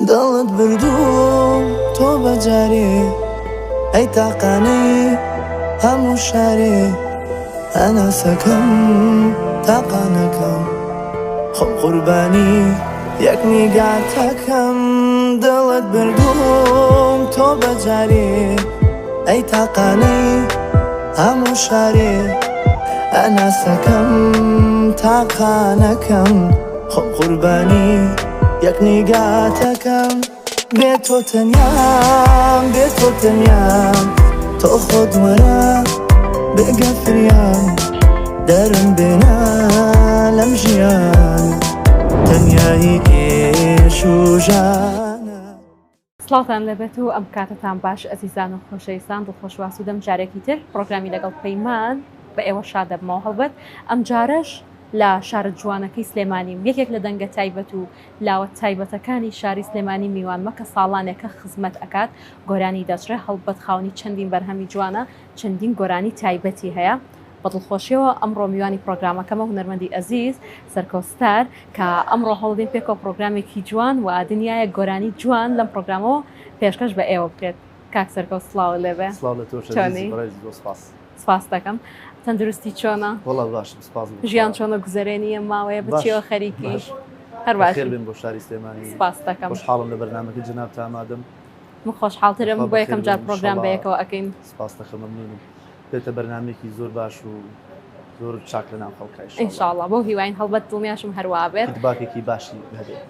دڵت بردووم تۆ بەجارێ ئەی تاقانەی هەموو شارێ هەناسەکەم تاقانەکەم خۆم قوربانی یەک نیگاتەکەم دڵت بردووم تۆ بەجارێ ئەی تاقانەی هەموو شارێ هەناسەکەم تاقانەکەم خۆم قوربانی یەک نیگاتەکەم بێ تۆ تەنیام بێ تۆ تەنیام تۆ خۆت وەرە بێگە فریام دەرم بێنە لەم ژیان تەنیایی ئێش و ژانە. سڵاوتان لێبێت و ئەم کاتەتان باش ئەزیزان و خۆشەویستان دڵخۆش و ئاسوودەم جارێکی تر پڕۆگرامی لەگەڵ پەیمان بە ئێوە شاد دەبمەوە هەڵبەت ئەمجارەش لە شارە جوانەکەی سلێمانیم یەکێک لە دەنگە تایبەت و لاوە تایبەتەکانی شاری سلێمانی میوانمە کە ساڵانێکە خزمەت ئەکات گۆرانی دەچڕێ هەڵبەت خاوەنی چەندین بەرهەمی جوانە چەندین گۆرانی تایبەتی هەیە بە دڵخۆشیەوە ئەمڕۆ میوانی پڕۆگرامەکەمە هونەرمەندی ئەزیز سەرکەوت ستار کە ئەمڕۆ هەوڵدەین پێکەوە پڕۆگرامێکی جوان و دنیایەک گۆرانی جوان لەم پڕۆگرامەوە پێشکەش بە ئێوە بکرێت کاک سەرکەوت سڵاوت لێبێ. سڵاو لە تۆش چۆنی؟ ئەزیزی بەڕێزی زۆر سپاس. سپاست دەکەم. تەندروستی چۆنە؟ وەڵا باشم سپاس بۆ خوا. ژیان چۆنە گوزەرێنی ئەم ماوەیە بە باش چیەوە خەریکی؟ باش. هەر بەخێر باشی. بێن بۆ شاری سلێمانی. سپاست دەکەم. خۆشحاڵم لە بەرنامەکەی جەنابتا ئامادەم. من خۆشحاڵترم خوا بۆ بەخێر یەکەم جار بێن پڕۆگرام ئینشەڵا. بەیەکەوە ئەکەین. سپاست دەکەم مەمنونم. بێتە بەرنامەیەکی زۆر باش و زۆر چاک لە ناو خەڵکا ئینشاڵڵا. ئینشاڵڵا بەو هیواین هەڵبەت دڵنیاشم هەر وا بێت. feedback ێکی باشی هەبێت.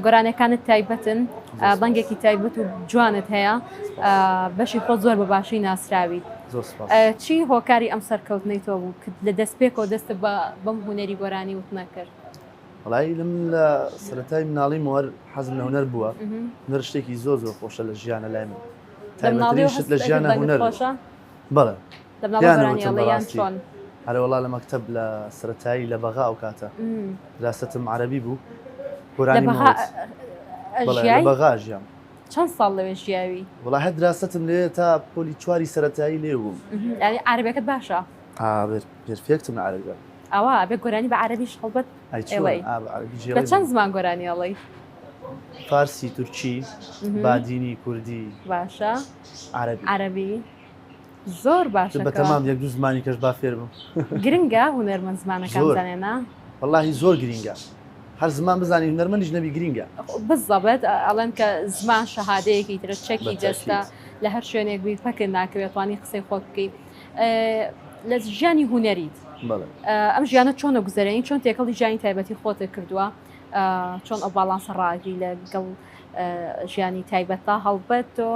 گۆرانیەکانت تایبەتن زۆر سپاس. دەنگێکی تایبەت و جوانت هەیە سپاس. بەشی خۆت زۆر بە باشی ناسراویت. زۆر سپاس. چی هۆکاری ئەم سەرکەوتنەی تۆ بوو کە لە دەستپێکەوە دەستت بە بەم هونەری گۆرانی وتنە کرد؟ وەڵایی من لە سەرەتای مناڵیمەوە هەر حەزم لە هونەر بووە. هونەر شتێکی زۆر زۆر خۆشە لە ژیانە لای من. لە مناڵیەوە تایبەترین شت هەستت لە ئەکرد ژیانە دەنگت هونەر. خۆشە؟ بەڵێ لە مناڵە پێیان گۆرانی وتم ئەڵێ یان بەڕاستی چۆن؟ ئەرێ وەڵا لە مەکتەب لە سەرەتایی لە بەغا ئەو کاتە دراستم عەرەبی بوو لە گۆرانیم بەغا وت بەڵێ لە ئەژیای؟ بەغا ژیام. چەند ساڵ لەوێ ژیاوی؟ وەڵا هەر دراستم لێ تا پۆلی چواری سەرەتایی لێ بووم. یانی عەرەبیەکەت باشە؟ ئا perfect م لە عەرەبیا. ئەوە ئەبێ گۆرانی بە عەرەبیش هەڵبەت ئەی چۆن ئەڵێی. ئا بە عەرەبی بە جێڵێ چەند بووم. زمان گۆرانی ئەڵێی؟ فارسی، تورکی، بادینی، کوردی، باشە. عەرەبی. عەرەبی. زۆر باشە بە تەمام یەک دوو زمانی کەش با فێر بم. گرنگە هونەرمەند زمانەکان زۆر. بزانێ نا؟ وەڵاهی زۆر گرینگە هەر زمان بزانی هونەرمەندیش نەبی گرینگە. بزەبت ئەڵێن کە زمان شەهادەیەکی ترە چەکی بە جەستە تەئکید. لە هەر شوێنێک بی پەکت ناکەوێت توانی قسەی خۆت بکەی لە ژیانی هونەریت بەڵێ. ئەم ژیانە چۆنە گوزەرێنی چۆن تێکەڵی ژیانی تایبەتی خۆتت کردووە چۆن ئەو باڵانسە ڕاگری لەگەڵ ژیانی تایبەتتا هەڵبەت تۆ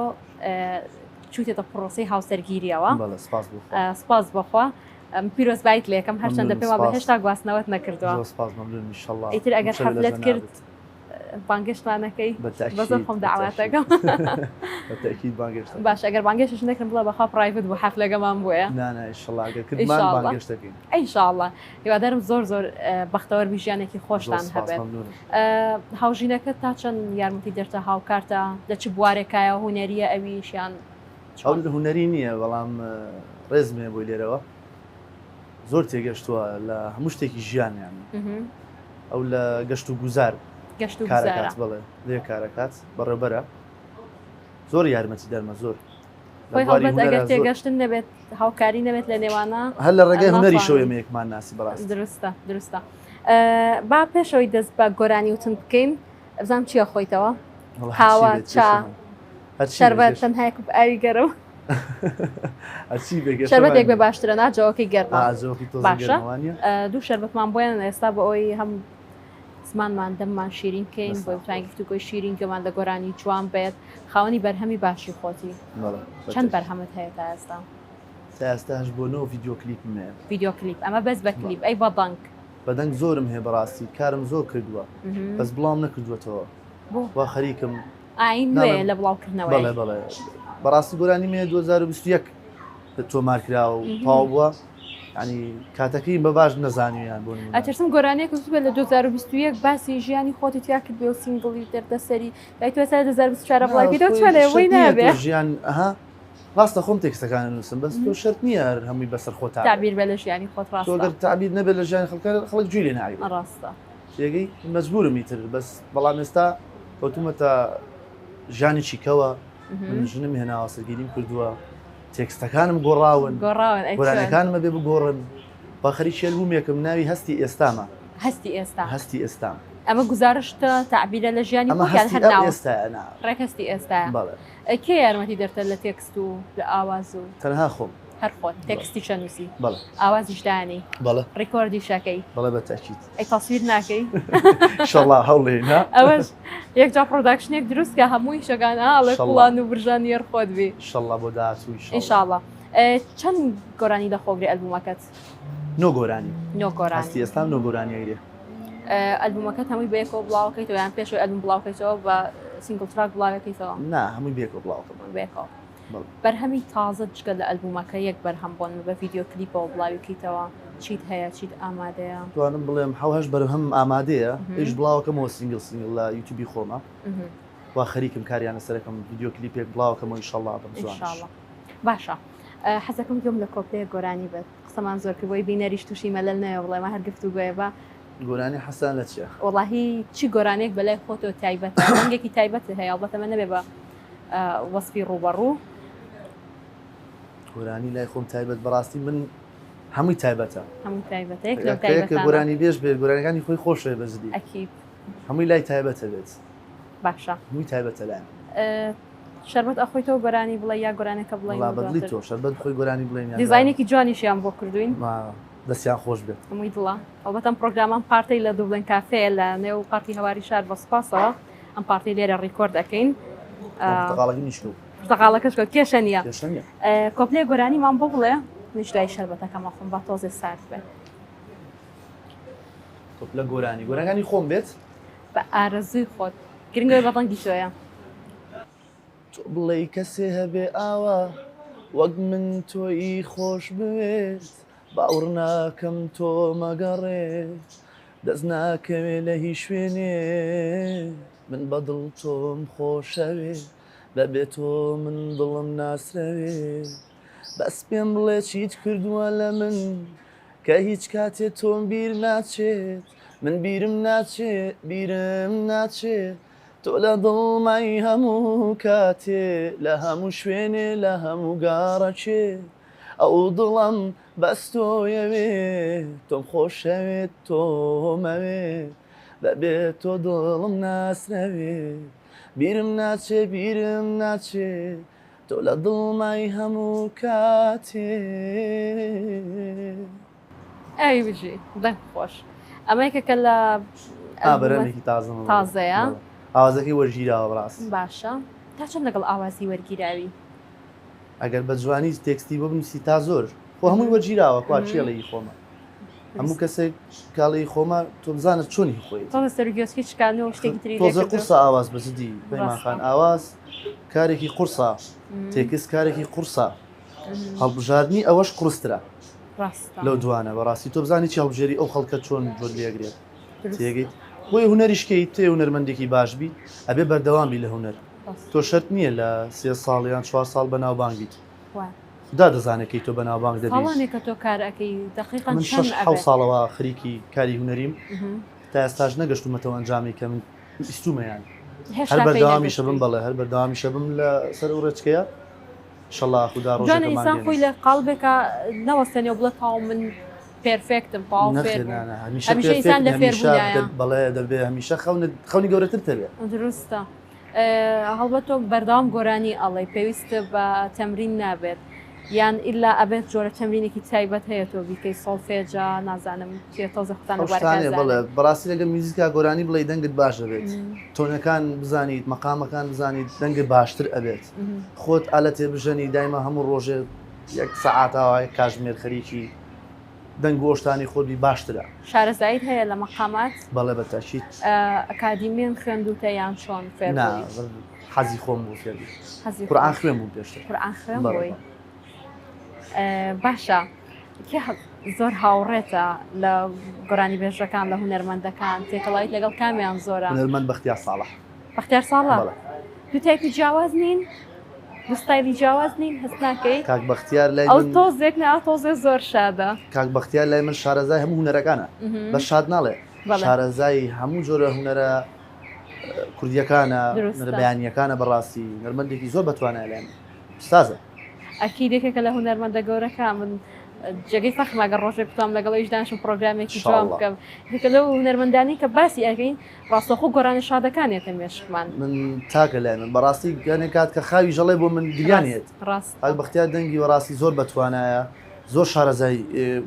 چوویتەتە پرۆسەی هاوسەرگیریەوە. بەڵێ سپاس بۆ خوا. سپاس بۆ خوا. پیرۆزبایت لێکەم هەرچەندە مەمنونم پێم وابێ سپاس. هێشتا گواستنەوەت نەکردووە. زۆر سپاس مەمنونم ئینشەڵا ئیتر ئەگەر مشەوی لە حەفلەت کرد جەنابت. بانگێشتمان نەکەی بە بە زۆر تەئکید خۆم بە تەئکید دەعواتەکەم. بە تەئکید بانگێشت دەکەم. باشە ئەگەر بانگێشتش نەکردم بڵێ بەخوا private بوو حەفلەکەمان بۆیە. نا نا ئینشەڵا ئەگەر کردمان ئینشاڵڵا بانگێشت دەکەین. ئینشاڵڵا هیوادارم زۆر زۆر بەختەوەر بی ژیانێکی زۆر خۆشتان سپاس هەبێت. مەمنونم. هاوژینەکەت تا چەند یارمەتی دەرتە هاوکارتە لە چ بوارێکایە هونەریە ئەویش یان ئەو چۆن؟ هونەری نییە بەڵام ڕێزم هەیە بۆی لێرەوە زۆر تێگەشتووە لە هەموو شتێکی ژیان یانی ئەو لە گەشت و گوزار گەشت و کارەکات گوزارە بەڵێ لێ کارەکات بەڕێوبەرە زۆر یارمەتی دەرمە زۆر لە خۆی بواری هەڵبەت ئەگەر هونەرا زۆر تێگەشتن نەبێت هاوکاری نەبێت لە نێوانە هەر لە ڕێگای هونەریشەوە ناتوانن ئێمە یەکمان ناسی بەڕاستی. دروستە دروستە با پێشەوەی دەست بە گۆرانی وتن بکەین بزانم چییە خۆیتەوە وەڵا هەرچی قاوە بێت چا کێشەمان هەرچی بێت شەربەت کێشە تەنها یەک کوپ ئاوی گەرم هەرچی بێ کێشەمان شەربەتێک بێ نییە. باشترە نا جەوەکەی گەرمە ئا جەوەکەی تۆزە باشە گەرمە وانییە؟ دوو شەربەتمان بۆیان ئێستا بۆ ئەوەی هەم زمانمان دەممان شیرین کەین دەستان بۆی بتوانین خۆش. گفتوگۆی شیرین گوێمان لە گۆرانی جوان بێت خاوەنی بەرهەمی باشی خۆتی بەڵێ چەند بەتەئکید. بەرهەمت هەیە تا ئێستا؟ تا ئێستا هەشت بۆ نۆ ڤیدیۆ کلیپم هەیە. ڤیدیۆ کلیپ ئەمە بەس بە بەڵێ. کلیپ ئەی بە دەنگ؟ بە دەنگ زۆرم هەیە بەڕاستی کارم زۆر کردووە بەس بڵاوم نەکردووەتەوە بۆ؟ وا خەریکم ئاین نوێیە ناڵێم لە بڵاوکردنەوەی. بەڵێ بەڵێ بەڕاستی گۆرانیم هەیە 2021 تۆمار کراوە و تەواو بووە یانی کاتەکەی بە باش نەزانیویان بۆ نموونە. ئەترسم گۆرانیەک وتبێ لە 2021 باسی ژیانی خۆتی تیا کردبێ و single ی دەردەسەری دای تۆ ئێستا لە 2024 نا بڵاوی کەیتەوە خۆی چۆنە بۆی شەرت نییە نابێ. تۆ ژیان ئەها ڕاستە خۆم تێکستەکان ئەنووسم بەس تۆ شەرت نییە هەر هەمووی بەسەر خۆتا بێ. تەعبیر بێ لە ژیانی خۆت تۆ ڕاستە. گەر تەعبیر نەبێ لە ژیانی خەڵکە خەڵک گوێی لێ ناگرێ. ڕاستە. تێگەی مەجبوورم ئیتر بەس بەڵام ئێستا کەوتوومەتە. ژیانێکی کەوە من ژنم هێناوە سەرگیریم کردووە تێکستەکانم گۆڕاون گۆڕاون گۆرانەکانمە بێ بگۆڕن بە خەریکی ئەلبومێکم ناوی هەستی ئێستامە هەستی ئێستا هەستی ئێستام ئەمە گوزارشتە تەعبیرە لە ژیانی ئەمە خۆت یان هەستی هەر ئەم ناوە؟ ئێستایە نا ڕێک هەستی ئێستایە بەڵێ کێ یارمەتی دەرتە لە تێکست و لە ئاواز و تەنها خۆم هەر خۆت تێکستی چەنووسی بەڵێ ئاوازیش دانی بەڵێ ڕیکۆردیش ئەکەی بەڵێ بە تەئکید ئەی تەسویر ناکەی ئیشەڵا هەوڵێ نا ئەوەش یەکجا production ێک دروست کە هەموو ئیشەکان ئاڵێ ئیشەڵا. کوڵان و برژانی هەر خۆت بی ئیشەڵا بۆ داهاتوو ئیشەڵا ئینشاڵا چەند گۆرانی لەخۆگرێ ئەلبومەکەت؟ نۆ گۆرانی. نۆ گۆرانی. هەستی ئێستام نۆ گۆرانی ئەگرێ. ئەلبومەکەت هەمووی بەیەکەوە بڵاوەکەیتەوە یان پێشەوەی ئەلبوم بڵاوکەیتەوە بە single track بڵاوەکەیتەوە؟ نا هەمووی بەیەکەوە بڵاوەکەمەوە. بەیەکەوە. بەرهەمی تازە جگە لە ئەلبومەکە یەک بەرهەم بۆن بە ڤیدیۆ کلیپەوە بڵاویکەیتەوە چیت هەیە چیت ئامادەیە؟ توانم بڵێم حەو هەشت بەرهەمم ئامادەیە ئەویش بڵاوەکەمەوە single single لە یوتیوبی خۆمە وا خەریکم کاریان لەسەرەکەم ڤیدیۆ کلیپێک بڵاوەکەمەوە ئیشەڵا بەم زوانەش. باشە حەزەکەم گوێم لە کۆپلەیەک گۆرانی بێت قسەمان زۆر کرد بۆی بینەریش تووشی مەلەل نەیە بڵێ ما هەر گفتوگۆیە بە گۆرانی حەسان لە چیە؟ وەڵاهی چی گۆرانیەک بەلای خۆتەوە تایبەتە ڕەنگێکی تایبەت هەیە ئەڵبەتە من نەبێ بە وەسفی ڕووبەڕوو. گۆرانی لای خۆم تایبەت بەڕاستی من هەمووی تایبەتە. هەمووی تایبەتە یەک لەو تایبەتانە. گۆرانی بێژ بێت گۆرانیەکانی خۆی خۆشەوێ بە جدی. ئەکید. هەمووی لای تایبەتە بێت. باشە. هەمووی تایبەتە لای من. شەربەت ئەخۆیتەوە گۆرانی بڵێ یا گۆرانەکە بڵێین وەڵا بەدڵی تۆ شەربەت بخۆی گۆرانی بڵێین یان دیزاینێکی جوانیشیان بۆ کردوین. دەستیان خۆش بێت. هەمووی دڵە. هەڵبەت ئەم پڕۆگرامەم part ەی لە دوبلن کافێیە لە نێو پارتی هەواری شار بە سوپاسەوە ئەم part ەی لێرە record ئەکەین. پرتەقاڵەکەی منیش کەوت. پرتەقاڵەکەش کەوت کێشە نییە. کێشە نییە. کۆپلەی گۆرانیمان بۆ بڵێ منیش دوای شەربەتەکەم ئەخۆم با تۆزێ سارد بێ. کۆپلە گۆرانی گۆرانیەکانی خۆم بێت؟ بە ئارەزووی خۆت. گرنگ ئەوەی بە دەنگی تۆیە. تۆ بڵێی کەسێ هەبێ ئاوا وەک من تۆی خۆش بوێت باوڕ ناکەم تۆ مەگەڕێ دەست ناکەوێ لە هیچ شوێنێ من بە دڵ تۆم خۆشەوێ بەبێ تۆ من دڵم ناسرەوێ بەس پێم بڵێ چیت کردووە لە من کە هیچ کاتێ تۆم بیر ناچێت من بیرم ناچێ بیرم ناچێ تۆ لە دڵمای هەموو کاتێ لە هەموو شوێنێ لە هەموو گەڕەکێ ئەو دڵم بەس تۆیەوێ تۆم خۆشەوێت تۆمەوێ بەبێ تۆ دڵم ناسرەوێ بیرم ناچێ بیرم ناچێ تۆ لە دڵمای هەموو کاتێ. ئەی بژی دەنگ خۆش ئەمە یەکێکە لە بەرهەمێکی تازە تازەیە ئاوازەکەی وەرگیراوە بەڕاست باشە تا چەند لەگەڵ ئاوازی وەرگیراوی ئەگەر بە جوانی تێکستی بۆ بنووسی تا زۆر خۆ هەمووی وەرگیراوە کوا چێڵی خۆمە هەموو کەسێک کاڵی خۆمە تۆ بزانە چۆنی خۆی تۆزە سەرگۆسکی شکان و شتێکی تری تۆزە قورسە ئاواز بە جدی پەیمان خان ئاواز کارێکی قورسە تێکست کارێکی قورسە هەڵبژاردنی ئەوەش قورسترە لەو دوانە بەڕاستی تۆ بزانی چی هەڵبژێری ئەو خەڵکە چۆن جۆر لێگرێت تێگەیت بۆیە هونەریش کەیت تێ هونەرمەندێکی باش بیت ئەبێ بەردەوام بی لە هونەر تۆ شەرت نییە لە سێ ساڵ یان چوار ساڵ بەناوبانگ بیت خودا دەزانێت کەی تۆ بەناوبانگ دەبیت. ساڵانێکە تۆ کار ئەکەی دەقیقەن من چەند شەش حەو ئەبێ؟ ساڵەوە خەریکی کاری هونەریم تا ئێستاش نەگەشتوومەتەوە ئەنجامێک کە من ویستوومە یان هەر هێشتا پێی بەردەوامیشە بم نەگەشتووی. بەڵێ هەر بەردەوامیشە بم لە سەر ئەو ڕێچکەیە ئیشەڵا خودا جوانە ڕۆژێکەمان ئینسان خۆی گەێنێت. لە قاڵبێکا نەوەستێنێ و بڵێ تەواو من perfect م تەواو فێر نەخێر بووم. نا نا هەمیشە هەمیشە ئینسان perfect لە نی هەمیشە فێربوونایە. دە بەڵێ دەبێ هەمیشە خەونت خەونی گەورەترت هەبێ. دروستە. هەڵبەت تۆ بەردەوام گۆرانی ئەڵێی پێویست بە تەمرین نابێت یان ئیلا ئەبێت جۆرە تەمرینێکی تایبەت هەیە تۆ بیکەی سۆڵفێجە نازانم چیە تۆزێ خۆتان لە ئەو بوارەکە شتانەیە بەڵێ ئەزانن. بەڕاستی لەگەڵ میوزیکا گۆرانی بڵێی دەنگت باش دەبێت tone ەکان بزانیت مەقامەکان بزانیت دەنگت باشتر ئەبێت خۆت ئالەتێ بژەنی دایمە هەموو ڕۆژێ یەک سەعات ئاوا یەک کاژمێر خەریکی دەنگ و ئەوشتانەی خۆت بی باشترە. شارەزاییت هەیە لە مەقامات؟ بەڵێ بە تەئکید. ئەکادیمیەن خوێندووتە یان چۆن فێر نا بووی؟ حەزی خۆم بوو فێر بووم. حەزی قورئان خۆت. خوێن بووم پێشتر. قورئان خوێن بەڵێ بووی. بەڵێ. باشە کێ زۆر هاوڕێتە لە گۆرانیبێژەکان لە هونەرمەندەکان تێکەڵاویت لەگەڵ کامیان زۆرە؟ هونەرمەند بەختیار ساڵح. بەختیار ساڵح؟ بەڵێ. دوو تایپی جیاواز نین؟ دوو ستایلی جیاواز نین هەست ناکەی؟ کاک بەختیار لای ئەو من تۆزێک نا تۆزێ زۆر شادە. کاک بەختیار لای من شارەزای هەموو هونەرەکانە بەس شاد ناڵێ بەڵێ. شارەزای هەموو جۆرە هونەرە. کوردیەکانە هونەرە بەیانیەکانە بەڕاستی هونەرمەندێکی زۆر بەتوانایە لای من سازە. ئەکید یەکێکە لە هونەرمەندە گەورەکان من جێگەی فەخمە گەر ڕۆژێک بتوانم لەگەڵ ئەویش دانیشم پڕۆگرامێکی جوان بکەم یەکێکە لەو هونەرمەندانەی کە باسی ئەکەین ڕاستەوخۆ گۆرانی شادەکان یەتە مێشکمان. من تاکە لای من بەڕاستی گەنێ کات کە خاوی ژەڵێ بۆ من گریان یەت ڕاست کاک بەختیار دەنگی بەڕاستی زۆر بەتوانایە زۆر شارەزای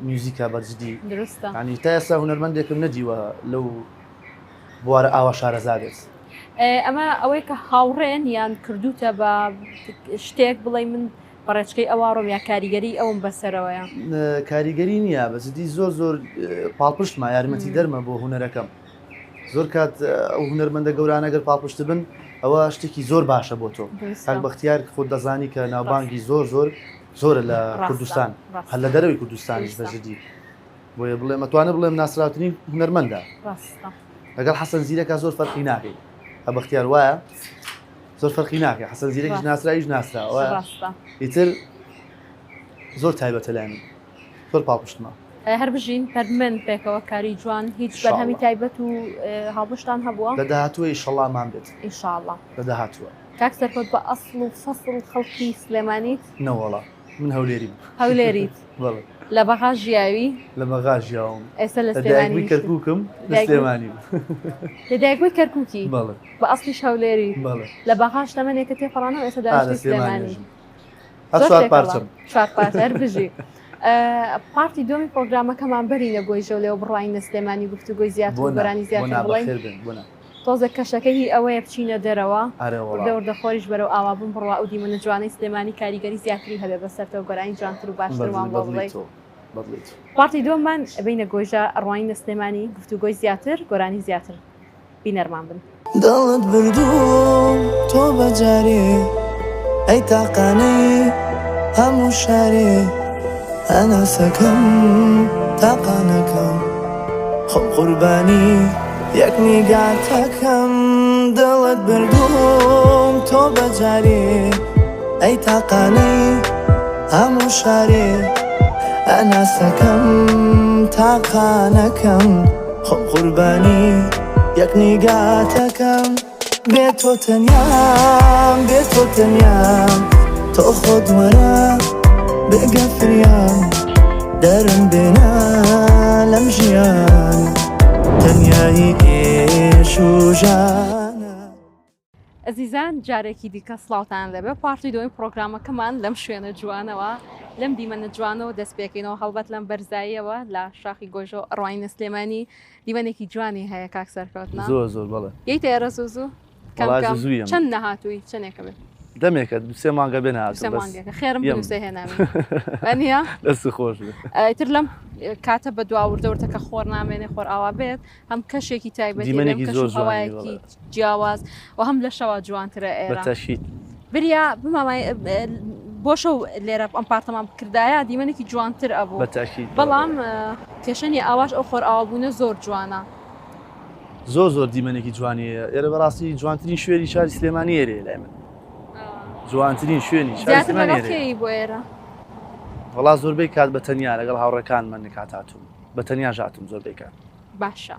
میوزیکە بە جدی دروستە یانی تا ئێستا هونەرمەندێکم نەدیوە لەو بوارە ئاوا شارەزا بێت. ئەمە ئەوەی کە هاوڕێن یان کردوتە بە شتێک بڵێ من بە ڕێچکەی ئەوا ڕۆم یا کاریگەری ئەوم بەسەرەوەیە؟ کاریگەری نییە بە جدی زۆر زۆر پاڵپشتمە یارمەتی دەرمە بۆ هونەرەکەم زۆر کات ئەو هونەرمەندە گەورانە گەر پاڵپشت بن ئەوە شتێکی زۆر باشە بۆ تۆ کاک بەختیار خۆت دەزانی کە ناوبانگی زۆر زۆر زۆرە لە کوردستان هەر لە دەرەوەی کوردستانیش بە جدی بۆیە بڵێم ئەتوانم بڵێم ناسراوترین هونەرمەندە لەگەڵ حەسەن زیرەکە زۆر فەرقی ناکەی ئە بەختیار وایە زۆر فەرقی ناکەی حەسەن زیرەکیش ناسراویش ناسراوە ئیتر زۆر تایبەتە لای من زۆر پاڵپشتمە. هەر بژین پەرمن پێکەوە کاری جوان هیچ بەرهەمی تایبەت و هاوبەشتان هەبووە؟ لە داهاتووە ئیشەڵامان بێت. ئینشاڵڵا. لە داهاتووە. کاک سەرکەوت بە ئەسڵ و فەسڵ خەڵکی سلێمانیت؟ نەوەڵا من هەولێریم. هەولێریت؟ بەڵێ. لە بەغا ژیاوی؟ لە بەغا ژیاوم. ئێستا لە لە دایکبووی سلێمانی کەرکووکم لە سلێمانیم. لە دایکبووی کەرکووکی؟ بەڵێ. بە ئەسڵیش هەولێری؟ بەڵێ. لە بەغاش تەمەنێکە تێپەڕانەوە ئێستا ئا لە دانیشتووی سلێمانی سلێمانی. ئەژیم. هەر زۆر چوار تێکەڵە. پارچەم. چوار پارچە هەر بژی. part ی دووەمی پرۆگرامەکەمان بەرینە گۆیژە و لێوە بڕواینە سلێمانی گفتوگۆی زیاتر بۆ و نا گۆرانی بۆ زیاتر نا بڵێین. بەخێر بێن بۆ نا. تۆزێک کەشەکە هی ئەوەیە بچینە دەرەوە ئەرێ وردە وەڵا. وردە خۆریش بەرەو ئاوابوون بڕوا ئەو دیمەنە جوانەی سلێمانی کاریگەری زیاتری هەبێ بەسەرتەوە گۆرانی جوانتر و باشترمان بەدڵی بۆ بەدڵی بڵێی. تۆ بەدڵی تۆ. part ی دووەممان بینە گۆیژە ئەڕواینە سلێمانی گفتوگۆی زیاتر گۆرانی زیاتر بینەرمان بن. دڵت بردووم تۆ بە جارێ ئەی تاقانەی هەموو شارێ هەناسەکەم تاقانەکەم خۆم قوربانی یەک نیگاتەکەم دڵت بردووم تۆ بە جارێ ئەی تاقانەی هەموو شارێ هەناسەکەم تاقانەکەم خۆم قوربانی یەک نیگاتەکەم بێ تۆ تەنیام بێ تۆ تەنیام تۆ خۆت وەرە بگە فریام دەرم بێنە لەم ژیان تەنیایی ئێش و ژانە. ئەزیزان جارێکی دیکە سڵاوتان لێبێ part ی دووەمی پڕۆگرامەکەمان لەم شوێنە جوانەوە لەم دیمەنە جوانەوە دەست پێکەینەوە هەڵبەت لەم بەرزاییەوە لە شاخی گۆیژەوە ئەڕواینە سلێمانی دیمەنێکی جوانی هەیە کاک سەرکەوت نا؟ زۆر زۆر بەڵێ. یەیتە ئێرە زوو زوو؟ کەم وەڵا کەم زوو زوو یەم. چەند نەهاتووی چەندێکە بێ؟ دەمێکە دوو سێ مانگە بێ دوو نەهاتووم سێ بەس مانگێکە خێرم یەم. بنووسێ هێنامی وانییە؟ دەست خۆش بێ. ئیتر لەم کاتە بە دوا وردە وردە کە خۆر نامێنێ خۆر ئاوا بێت هەم کەشێکی تایبەتی هەم دیمەنێکی کەش زۆر و جوانی هەوایەکی بەڵێ. جیاواز و هەم لە شەوا جوانترە بە ئێرە. تەشید. بریا بمامای بۆ شەو لێرە ئەم part ەمان بکردایە دیمەنێکی جوانتر ئەبوو. بە تەئکید بەڵێ. بەڵام کێشە نییە ئاواش ئەو خۆرئاوابوونە زۆر جوانە. زۆر زۆر دیمەنێکی جوانی هەیە ئێرە بەڕاستی جوانترین شوێنی شاری سلێمانی ئێرەیە لای من جوانترین شوێنی شاری زیاتر سلێمانی لەگەڵ ئێرەیە. کێی بۆ ئێرە؟ وەڵا زۆربەی کات بە تەنیا لەگەڵ هاوڕێکانمە نکات هاتووم بە تەنیاش هاتووم زۆربەی کات. باشە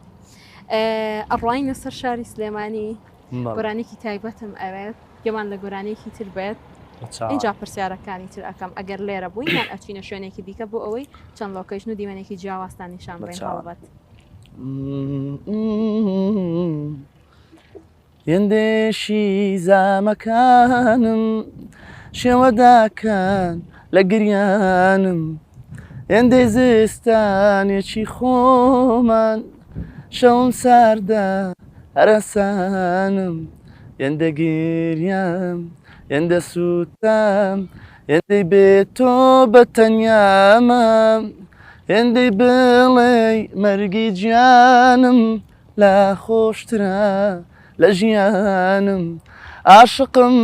ئەڕواینە سەر شاری سلێمانی بەڵێ. گۆرانیکی تایبەتم ئەوێت گوێمان لە گۆرانیەکی تر بێت بە چاوان. ئینجا پرسیارەکانی تر ئەکەم ئەگەر لێرە بووین یان ئەچینە شوێنێکی دیکە بۆ ئەوەی چەند location و دیمەنێکی جیاوازتان نیشان بە بەین چاوان. هەڵبەت. هێندێشی زامەکانم شێوەداکان لە گریانم هێندەی زستانێکی خۆمان شەوم ساردە هەرەسانم هێندە گریام هێندە سووتام هێندەی بێ تۆ بە تەنیامم هێندەی بڵێی مەرگی گیانم لا خۆشترە لە ژیانم عاشقم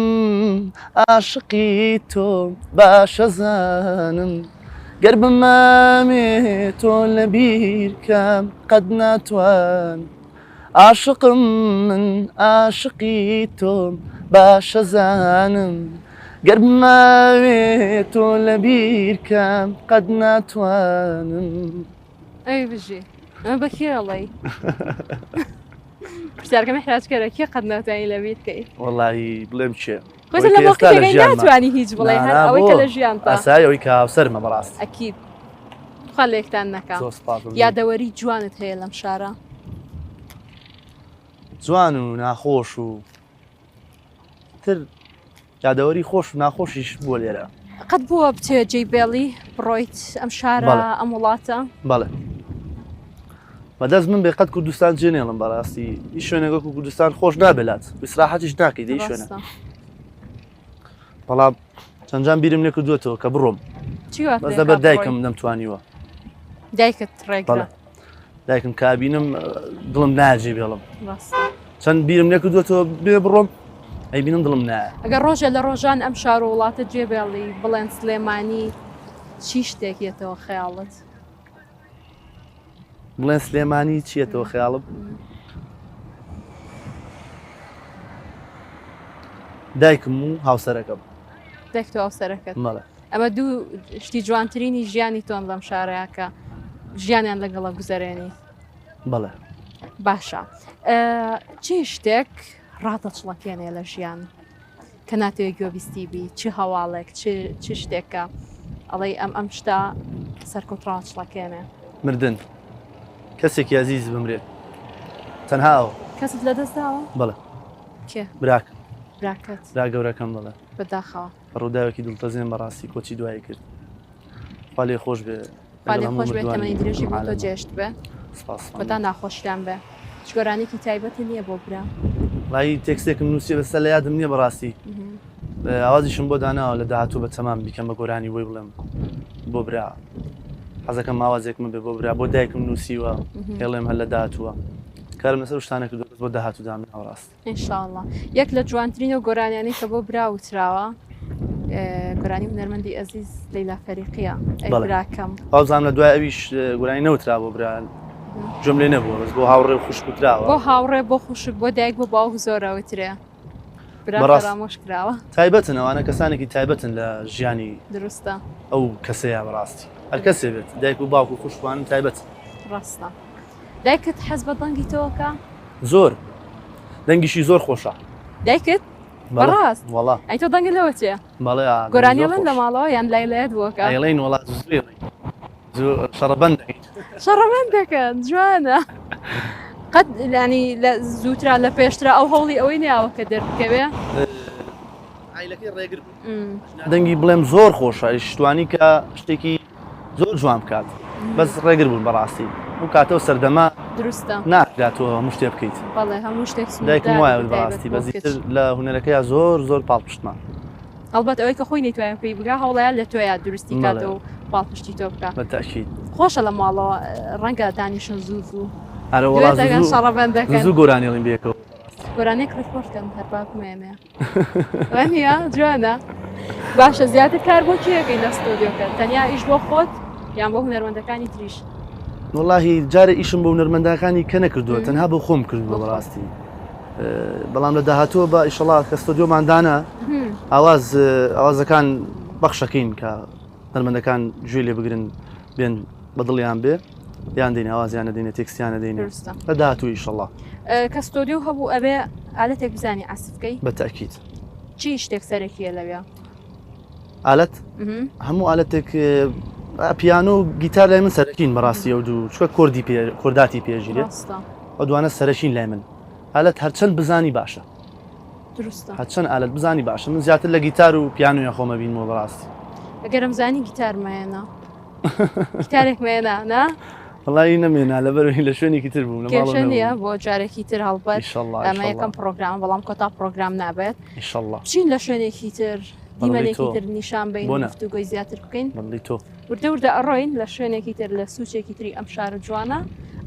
عاشقی تۆ باشە زانم گەر بمامێ تۆ لە بیرکەم قەت ناتوان عاشقم من عاشقی تۆم باشە زانم گەر بماوێ تۆ لە بیرکەم قەت ناتوانم. ئەی بژی ئەمە بە کێ ئەڵێی؟ پرسیارەکە میحراجکەرە کێ قەت ناتوانی لەبیر کەی؟ وەڵی بڵێم کێ؟ خۆزە لە مەوقیفێکەی ناتوانی هیچ بڵێ هەر ئەوەی کە لە ژیانتا. ئاسایی ئەوەی کە هاوسەرمە بەڕاستی. ئەکید خوا لە یەکتان نەکا. زۆر سپاس. یادەوەری جوانت هەیە لەم شارە؟ جوان و ناخۆش و تر یادەوەری خۆش و ناخۆشیش بووە لێرە. قەت بووە بچێ جێی بێڵی بڕۆیت ئەم شارە ئەم وڵاتە؟ بەڵێ بەدەست من بێ قەت کوردستان جێ نێڵم بەڕاستی هیچ شوێنێک وەکو کوردستان خۆش نابێ لات ئیسراحەتیش ناکەی دەی شوێنە بەڵام چەندجان بیرم لێ کردووەتەوە کە بڕۆم بەس لەبەر دایکم نەمتوانیوە. دایکت ڕێگرە؟ دایکم کابینم دڵم ناجێ بێڵم چەند بیرم نەکردوێتەوە بێ بڕۆم ئەیبینم دڵم نایە. ئەگەر ڕۆژێ لە ڕۆژان ئەم شار و وڵاتە جێ بێڵی بڵێن سلێمانی چی شتێک یەتەوە خەیاڵت؟ بڵێن سلێمانی چیەتەوە خەیاڵم؟ دایکم و هاوسەرەکەم. دایکت و هاوسەرەکەت. بەڵێ. ئەمە دوو شتی جوانترینی ژیانی تۆن لەم شارەیە کە ژیانیان لەگەڵە گوزەرێنی. بەڵێ. باشە چی شتێک ڕاتەچڵەکێنێ لە ژیان کە ناتەوێت گوێبیستی بی چ هەواڵێک چ شتێکە ئەڵێی ئەم ئەم شتە سەرکەوت ڕاچڵەکێنێ؟ مردن کەسێکی ئەزیز بمرێت تەنها ئەوە. کەست لەدەست داوە؟ بەڵێ. کێ؟ براکەم. براکەت؟ برا گەورەکەم بەڵێ. بەداخەوە. بە ڕووداوێکی دڵتەزێن بەڕاستی کۆچی دوایی کرد. خوا لێ خۆش بێ. خوا لێ خۆش بێ تەمەنی درێژی بۆ تۆ جێشت بێ. سپاس. خۆتان ناخۆشتان بێ. هیچ گۆرانیەکی تایبەتی نییە بۆ برا؟ وەڵایی تێکستێکم نووسیە بەسە لە یادم نییە بەڕاستی. ئاوازیشم بۆ داناوە لە داهاتوو بە تەمام بیکەم بە گۆرانی بۆی بڵێم بۆ برا. حەزەکەم ئاوازێکم بێ بۆ برا بۆ دایکم نووسیوە هێڵێم هەر لە داهاتووە. کارم لەسەر شتانە کردووە بەس بۆ داهاتوو دامناوە ڕاست. ان شاء اللە یەک لە جوانترین ئەو گۆرانیانەی کە بۆ برا وتراوە گۆرانی هونەرمەندی ئەزیز لەیلا فەریقیە ئەی براکەم. وابزانم لە دوای ئەویش گۆرانی نەوترا بۆ برا گوێم لێ نەبووە بەس بۆ هاوڕێ و خوشک وتراوە. بۆ هاوڕێ بۆ خوشک بۆ دایک بۆ باوک زۆر ئەوترێ برا فەرامۆش کراوە. تایبەتن ئەوانە کەسانێکی تایبەتن لە ژیانی دروستە ئەو کەسەیە بەڕاستی هەر کەسێ بێت دایک و باوک و خوشکوان تایبەتن. ڕاستە. دایکت حەز بە دەنگی تۆ ئەکا؟ زۆر دەنگیشی زۆر خۆشە. دایکت؟ بەڕاست؟ وەڵا. ئەی تۆ دەنگت لەوە چێ؟ بەڵێ گۆرانی ئەڵێن لە ماڵەوە یان لای لایەت بۆ ئەکا؟ ئەیڵێین وەڵا زوو ئەیڵێین زوو شەڕەبەند دەکەین. شەڕەبەند دەکەن جوانە. قەت یانی لە زووترا لە پێشترا ئەو هەوڵی ئەوەی نیاوە کە دەربکەوێ؟ عایلەکەی ڕێگر بوو. دەنگی بڵێم زۆر خۆشە شتوانی کە شتێکی زۆر جوان بکات بەس ڕێگر بوون بەڕاستی ئەو کاتە و سەردەمە دروستە ناکرات تۆ هەموو شتێ بکەیت بەڵێ هەموو شتێک دایکم وایە بەڕاستی بەس ئیتر لە هونەرەکەیا زۆر زۆر پاڵپشتمان. هەڵبەت ئەوەی کە خۆی نەیتوانێت پێی بگا هەوڵەیە لە تۆیا دروستی کاتەوە و پاڵپشتی تۆ بکا. بە تەئکید. خۆشە لە ماڵەوە ڕەنگە دانیشن زوو زوو. ئەرە وەڵا زوو زوو زوو گۆرانی ئەڵێین بەیەکەوە. گۆرانیەک ڕیکۆرد کەم هەر با بمێنێ. وانە جوانە باشە زیاتر کار بۆ کێەکەی لە ستۆدیۆکە تەنیا ئیش بۆ خۆت یان بۆ هونەرمەندەکانی تریش وڵاهی جارێ ئیشم بۆ هونەرمەندەکانی کە نەکردووە تەنها بۆ خۆم کردووە بەڕاستی بەڵام لە داهاتووە بە ئیشەڵا کە ستۆدیۆمان دانا ئاواز ئاوازەکان بەخشەکەین کە هونەرمەندەکان گوێ لێ بگرن بێن بە دڵیان بێ یان دێن ئاوازیان دێنە تێکسیانە دێنە لە داهاتوو ئیشەڵا کە ستۆدیۆ هەبوو ئەبێ ئالەتێک بزانی عەسف بکەی بە تەئکید چی شتێک سەرەکیە لەوێ ئالەت هەموو ئالەتێک پیانۆ و گیتار لای من سەرەکین بەڕاستی ئەو دوو چکە کۆردی پێ کۆرداتی پێژیرێت ئەو دوانە سەرەکین لای من ئالەت هەرچەند بزانی باشە دروستە. هەرچەند ئالەت بزانی باشە من زیاتر لە گیتار و پیانۆیان خۆمە بینمەوە بەڕاستی. ئەگەرم زانی گیتار مایەنا گیتارێک مێنا نا وەڵی نەمێنا لەبەرەوەی لە شوێنێکی تر بووم لە ماڵەوە کێشە نییە بۆ جارێکی تر هەڵبەت ئیشەڵڵا ئەمە یەکەم پڕۆگرامە بەڵام کۆتا پڕۆگرام نابێت ئیشەڵڵا بچین لە شوێنێکی تر دیمەنێکی تر نیشان بین بۆ نا؟ گفتوگۆی زیاتر بکەین بەڵی تۆ وردە وردە ئەڕۆین لە شوێنێکی تر لە سوچێکی تری ئەم شارە جوانە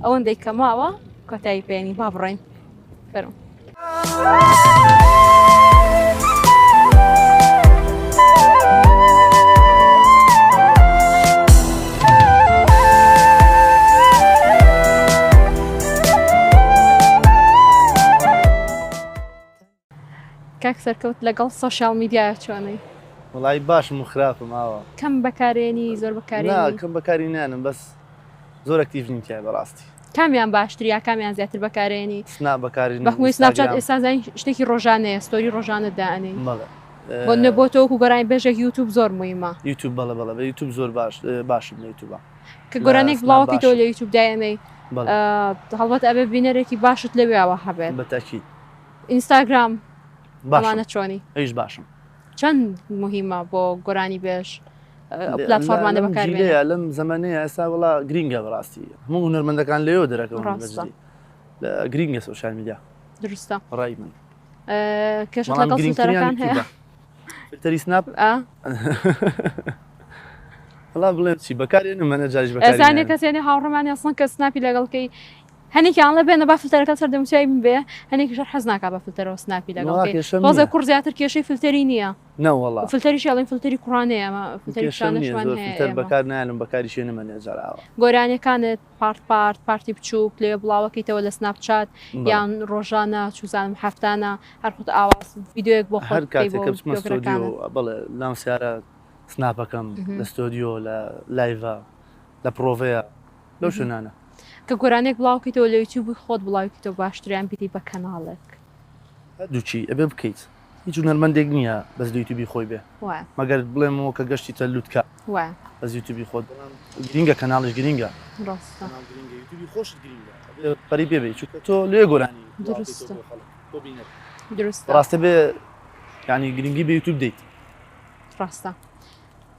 ئەوەندەی کە ماوە کۆتایی پێنی با بڕۆین فەرموو. کاک سەرکەوت لەگەڵ سۆشیال میدیا چۆنی؟ وەڵی باشم و خراپم ئاوا کەم بەکارێنی زۆر بەکارێنی؟ کەم بەکاری نانم بەس زۆر active نیم تیای بەڕاستی. کامیان باشتر یا کامیان زیاتر بەکارێنی؟ سناپ بەکارێنم بەخۆی سناپچات ئێستا زانی شتێکی ڕۆژانەیە story ڕۆژانە دائەنێی. بەڵێ. بۆ نە بۆ تۆ وەکو گۆرانی بێژێک یوتوب زۆر مویمە. یوتوب بەڵێ بەڵێ بە یوتوب زۆر باش باشم لە یوتوبا. کە گۆرانیەک بڵاوەکەیتەوە لە یوتوب دایەنێی هەڵبەت ئەبێ بینەرێکی باشت لەوێوە هەبێت. بە تەئکید. ئینستاگرام ئەمانە چۆنی؟ ئەویش باشم. چەند موهیمە بۆ گۆرانی بێژ ئەو پلاتفۆرمانە بەکار بێنێ؟ لەم زەمەنەیە ئێستا وەڵا گرینگە بەڕاستی هەموو هونەرمەندەکان لەوێوە دەرەکەون ڕاستە. گرینگە social media. دروستە. ڕای من. کێشەت لەگەڵ فلتەرەکان هەیە؟ فلتەری سناپ؟ وەڵا بڵێم چی بەکارێنم منە جاریش بەکاری ئەزانێ کەسێنێ هاوڕێمانی ئەسڵەن کە سناپی لەگەڵ کەی هەنێکیان ئەڵێ بێنە با فلتەرەکە سەر دەموچاوی من بێ هەنێکیش هەر حەز ناکا بە فلتەرەوە سناپی لەگەڵ وەڵا کەی کێشەم تۆزێ نییە. کوڕ زیاتر کێشەی فلتەری نییە نەوەڵا فلتەریش ئەڵێن فلتەری کوڕانەیە ئەمە فلتەری کێشەم نییە کچانەشمان زۆر هەیە فلتەر ئێمە بەکار نایەنم بەکاریشێ نەمەنێ جار ئاوا. گۆرانیەکانت part part part ی بچووک لەوێ بڵاوەکەیتەوە لە سناپ چات بەڵێ. یان ڕۆژانە چوزانم هەفتانە هەر خۆت ئاواز ڤیدیۆیەک بۆ خۆت هەر بکەی کاتێک بۆ کە بچمە ستۆدیۆ گوێگرەکانت. بەڵێ لام سیارە سناپەکەم لە ستۆدیۆ لە live ە لە پرۆڤەیە لەو شوێنانە. کە گۆرانیەک بڵاوکەیتەوە لە یوتیوبی خۆت بڵاویکەیتەوە باشترە یان بیدەی بە کەناڵێک؟ هەردووکی ئەبێ بکەیت هیچ هونەرمەندێک نییە بەس لە یوتیوبی خۆی بێ وایە. مەگەر بڵێمەوە کە گەشتیتە لوتکە وایە. بەس یوتیوبی خۆت بەڵام گرینگە کەناڵیش گرینگە. ڕاستە. کەناڵ گرینگە یوتیوبی خۆشت گرینگە ئەبێ پەرەی پێ بەی چونکە تۆ لێ گۆرانی بڵاوکەیتەوە دروستە. بۆ خەڵک بۆ بینەر. دروستە. ڕاستە بێ یانی گرینگی بە یوتیوب دەیت. ڕاستە.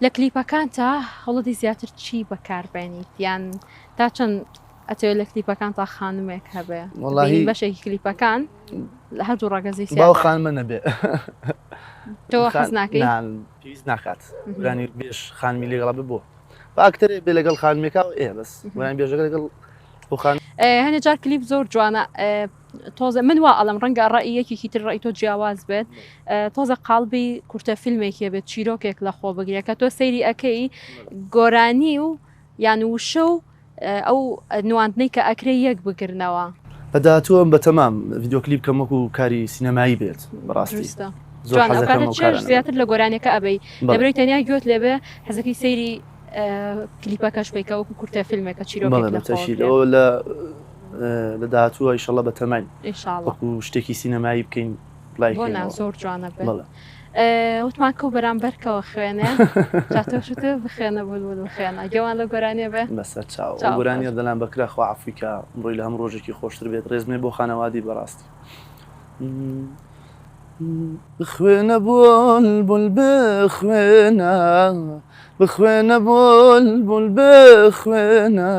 لە کلیپەکانتا هەوڵەدەی زیاتر چی بەکاربێنیت یان تا چەند ئەتەوێت لە کلیپەکانتا خانمێک هەبێ وەڵاهی بەشێکی کلیپەکان لە هەردوو ڕەگەزی باو خانمە نەبێ تۆ حەز ناکەی پێویست ناکات گۆرانی بێژ خانمی لەگەڵا بێ بۆ با ئەکتەرێ بێ لەگەڵ خانمێکا ئێ بەس گۆرانی بێژەکە لەگەڵ بۆ خان هەنێ جار کلیپ زۆر جوانە تۆزە من وا ئەڵم ڕەنگە ڕەئی یەکێکی تر ڕەئی تۆ جیاواز بێت تۆزە قاڵبی کورتە فیلمێکی بێت چیرۆکێک لە خۆ بگرێت کە تۆ سەیری ئەەکەی گۆرانی و یان وشە و ئەو نواندنەی کە ئەکرێ یەک بگرنەوە. لە داهاتووەم بەتەمام ڤیدیۆ کلیپ کەم وەکو کاری سینەمایی بێت بەڕاستی دروستە زۆر جوان حەز ئەو دەکەم کاتە ئەو چێژ کارانە بکەم. زیاتر لە گۆرانیەکە ئەبەی بەڵێ. لەبەرەوەی تەنیا گوێت لێبێ حەزەکەی سەیری کلیپەکەش بکەی کە وەکو کورتە فیلمێکە چیرۆکێک بەڵێ لە خۆوە بەتەئکید بگرێ. ئەوە لە لە داهاتووە ئیشەڵا بەتەماین ئینشاڵڵا. وەکو شتێکی سینەمایی بکەین بڵاوی بۆ نا کەینەوە. زۆر جوانە بێت. بەڵێ. وتمان کەو بەرامبەر کەوە خوێنێ جا تۆش وتت بخوێنە بولبول بخوێنە گوێمان لەو گۆرانیە بێ. بەسەر چاو ئەو گۆرانیە دەلان بەکرا خوا عەفوی کا ئەمڕۆی لە هەموو ڕۆژێکی خۆشتر بێت ڕێزمێ بۆ خانەوادی بەڕاستی. بخوێنە بولبول بخوێنە بخوێنە بولبول بخوێنە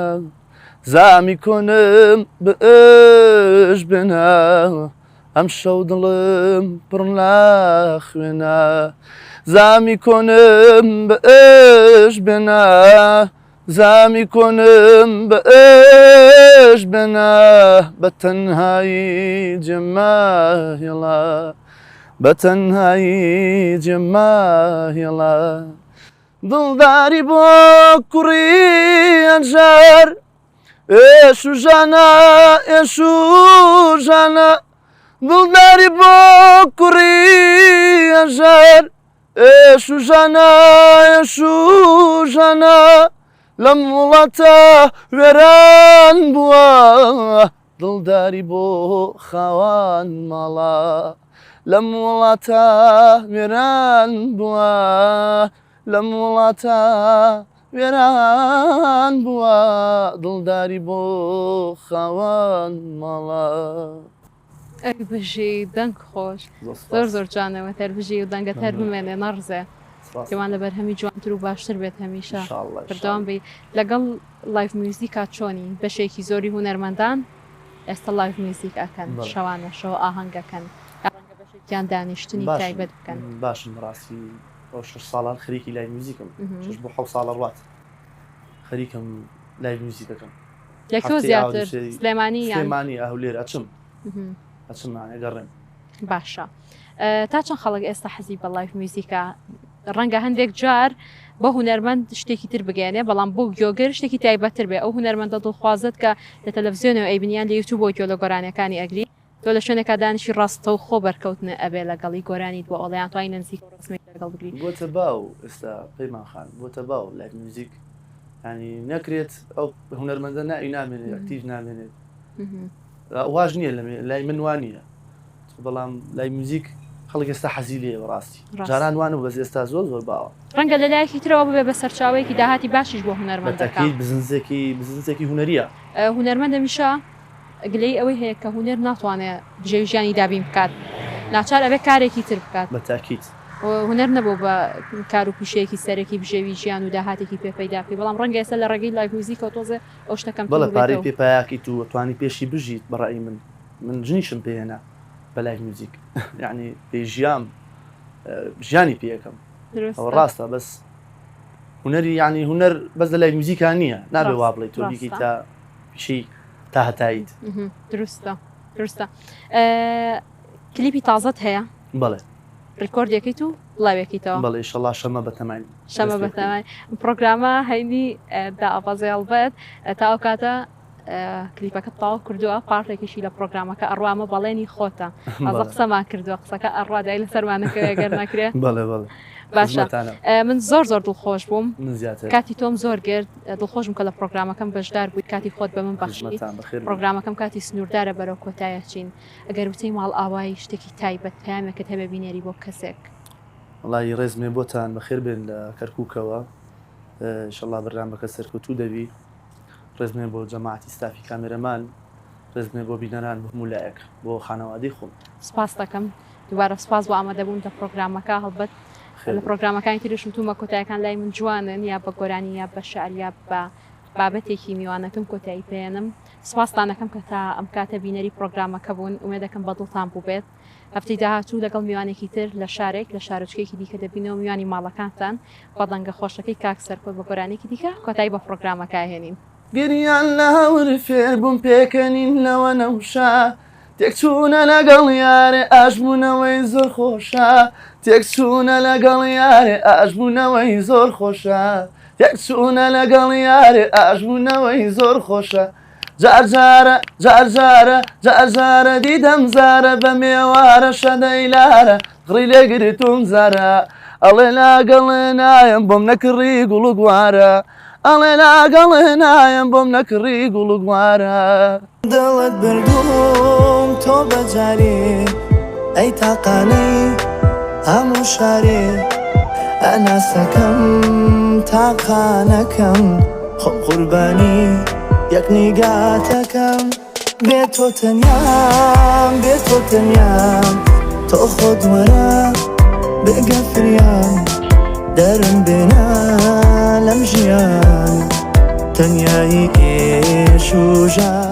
زامی کۆنم بئش بێنە ئەمشەو دڵم پڕ لە خوێنە زامی کۆنم بە ئێش بێنە زامی کۆنم بە ئێش بێنە بە تەنهایی جێماهێڵە بە تەنهایی جێماهێڵە دڵداری بۆ کوڕی ئەنجار ئێش و ژانە ئێش و ژانە دڵداری بۆ کوڕی هەژار ئێش و ژانە ئێش و ژانە لەم وڵاتە وێران بووە دڵداری بۆ خاوان ماڵە لەم وڵاتە وێران بووە لەم وڵاتە وێران بووە دڵداری بۆ خاوەن ماڵە. ئەی بژی دەنگ خۆش زۆر زۆر جوانەوە تەر بژی و دەنگەت هەر بمێنێ نەڕزێ پێمان لە بەرهەمی جوانتر و باشتر بێت هەمیشە بەردەوام بی لەگەڵ live music ا چۆنی بەشێکی زۆری هونەرمەندان ئێستا live music ئەکەن شەوانە شەو ئاهەنگەکەن ڕەنگە بەشێکیان دانیشتنی تایبەت بکەن باشن بەڕاستی ئەو شەش ساڵان خەریکی live music م شەش بۆ حەوت ساڵە ڕوات خەریکم live music ەکەم لە کۆ زیاتر سلێمانی سلێمانی هەولێر ئەچم ئەچم ئەگەڕێم باشە تا چەند خەڵک ئێستا حەزی بە live music ە ڕەنگە هەندێک جار بۆ هونەرمەند شتێکی تر بگەێنێ بەڵام بۆ گۆگر شتێکی تایبەتتر بێ ئەو هونەرمەندە دڵخوازت کە لە تەلەڤزیۆنەوە ئەیبنیان لە یوتیوب بۆ گوێ لە گۆرانیەکانی ئەگری تۆ لە شوێنێکا دانیشی ڕاستەوخۆ بەرکەوتنە ئەبێ لەگەڵی گۆرانیت بۆ ئەڵێ یان توانی لە نزیکەوە ڕەسمێک لەگەڵ بگری. بۆتە باو ئێستا پەیمان خان بۆتە باو live music. ینی نەکرێت ئەو هونەرمەندە ناوی نامێنێت active نامێنێت واش نییە لای من وان نییە بەڵام لای میوزیک خەڵک ئێستا حەزی لێیە بەڕاستی جاران وانە بەس ئێستا زۆر زۆر باوە. ڕەنگە لە لایەکی ترەوە ببێ بە سەرچاوەیەکی داهاتی باشیش بۆ هونەرمەندەکە. بەتەکید بزنسێکی بزنسێکی هونەریە. هونەرمەند هەمیشە گلەیی ئەوەی هەیە کە هونەر ناتوانێ بژێوی ژیانی دابین بکات ناچار ئەبێ کارێکی تر بکات. بەتاکید. هونەر نەبووە بە کار و پیشەیەکی سەرەکی بژێوی ژیان و داهاتێکی پێ پەیدا بکەی بەڵام ڕەنگە ئێستا لە ڕێگەی live میوزیکەوە تۆزێ ئەو شتە کەمتر بەڵێ پارەی بووبێتەوە. پێ پەیاکەیت و ئەتوانی پێشی بژیت بە ڕەئی من من ژنیشم پێ هێنا. بە live میوزیک یعنی پێی ژیام ژیانی پێەکەم ئەوە ڕاستە بەس هونەری یعنی هونەر بەس لە live میوزیکا نییە نابێ وا بڵێ تۆ بیکەی تا پیشەی تا هەتاییت دروستە دروستە کلیپی تازەت هەیە بەڵێ record ێکیت و بڵاوێکیتەوە بەڵێ ئیشەڵا شەمە بەتەمای شەمە بەتەمای پرۆگرامە هەینی دائەبەزێ هەڵبەت تا ئەو کاتە کلیپەکەت تەواو کردووە پارتێکیشی لە پرۆگرامەکە ئەڕوا ئەمە بەڵێنی خۆتە ئازە قسەمان کردووە قسەکە ئەڕوا دای لەسەرمان نەکەوێ گەر نەکرێ بەڵێ بەڵێ باشە من زۆر زۆر دڵخۆش بووم من زیاتر کاتی تۆم زۆر گرت دڵخۆشم کە لە پرۆگرامەکەم بەشدار بوویت کاتی خۆت بە من بەخشی پرۆگرامەکەم کاتی سنووردارە بەرەو کۆتایە چین ئەگەر وتەی ماڵ ئاوایی شتێکی تایبەت پەیامێکت هەبێ بینێری بۆ کەسێک. وەڵایی ڕێزمێ بۆتان بەخێر بێن لە کەرکووکەوە ئیشەڵا بەرنامەکە سەرکەوتوو دەبی. ڕێزم هەیە بۆ جەماعەتی ستافی کامێرەمان، ڕێزم هەیە بۆ بینەران، بۆ هەموو لایەک، بۆ خانەوادەی خۆم. سپاست دەکەم. دووبارە سپاس بۆ ئامادەبوونت لە پرۆگرامەکە. هەڵبەت لە پرۆگرامەکانی تریشم وتوومە کۆتایەکان لای من جوانن، یا بە گۆرانی یا بە شعر یا بە بابەتێکی میوانەکەم کۆتایی پێێنم. سپاستان دەکەم کە تا ئەم کاتە بینەری پرۆگرامەکە بوون. ئومێدەکەم بە دڵتان بووبێت. هەفتەی داهاتوو لەگەڵ میوانێکی تر لە شارێک لە شارۆچکەیەکی دیکە دەبینەوە میوانی ماڵەکانتان بە دەنگە خۆشەکەی کاک سەرکەوت بە گۆرانیەکی دیکە کۆتایی بە پڕۆگرامەکە ئەهێنین. گریان لە هەور فێر بووم پێکەنین لە وەنەوشە تێکچوونە لەگەڵ یارێ ئاشبوونەوەی زۆر خۆشە تێکچوونە لەگەڵ یارێ ئاشبوونەوەی زۆر خۆشە تێکچوونە لەگەڵ یارێ ئاشبوونەوەی زۆر خۆشە جار جارە جار جارە جار جارە دیدەم زارە بە مێوارە شەدەی لارە غڕی لێگرتوم زارە ئەڵێ لاگەڵێ نایەم بۆم نەکڕی گوڵ و گوارە ئەڵێ لاگەڵێ نایەم بۆم نەکڕی گوڵ و گوارە. دڵت بردووم تۆ بە جارێ ئەی تاقانەی هەموو شارێ ئەناسەکەم تاقانەکەم خۆم قوربانی یەک نیگاتەکەم بێ تۆ تەنیام بێ تۆ تەنیام تۆ خۆت وەرە بگە فریام دەرم بێنە لەم ژیان تەنیایی ئێش و ژان.